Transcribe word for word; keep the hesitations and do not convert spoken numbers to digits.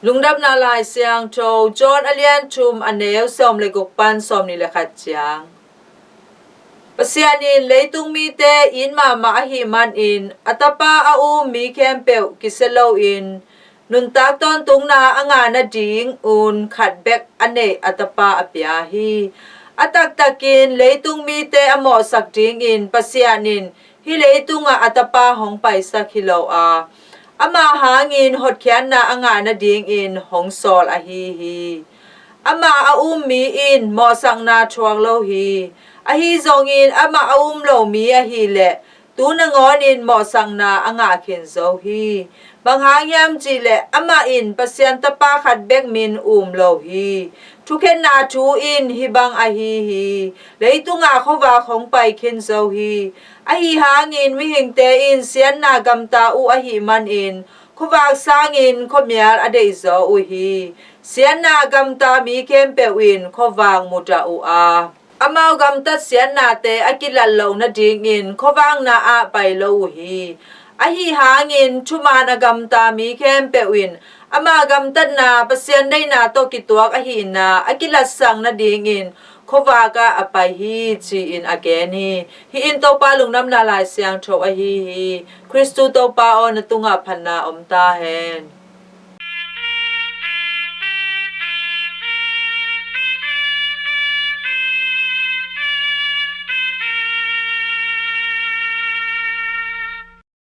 Lungdamna Lai Siangtho John a lian thum, a neu sawm le guk pan sawm nih le khat ciang. Pasian in leitung mite it mahmah ahih manin a Tapa a um mi khempeuh kisia loin nuntak tawntungna a ngah nadingun khat bek a neih a Tapa a pia hi. A taktakin leitung mite a mawhsak dingin Pasian in hih leitungah a Tapa hong paisak hi lo a, ama hangin hotkhiatna a ngah nadingin hong sawl ahi hi. Amah a um mi in mawhsakna thuak lo hi. Ahi zongin amah a um lo mi ahileh tu nangawnin mawhsakna a ngah khin zo hi. Bang hang hiam cihleh amah in Pasian Tapa khat bek min um lo hi. Thukhenna thu in hih bang ahi hi. Leitungah khuavak hong pai khin zo hi. Ahi hangin mihingte in siatna gamta uh ahih manin khuavak sangin khuamial a deihzaw uh hi. Siatna gamta mi khempeuh in khuavak mudah uh a, amau gamtat siatnate a kilat loh nadingin khuavak na-ah pai lo uh hi. Ahi hangin thuman a gamta mi khempeuh in ama gamtatna Pasian deihna tawh kituak ahihna a kilatsak nadingin khuavak ah a pai hi, ci-in a gen hi. Hih in Topa Lungdamna Lai Siangtho ahi hi. Khristu Topa aw, na tungah phatna om ta hen.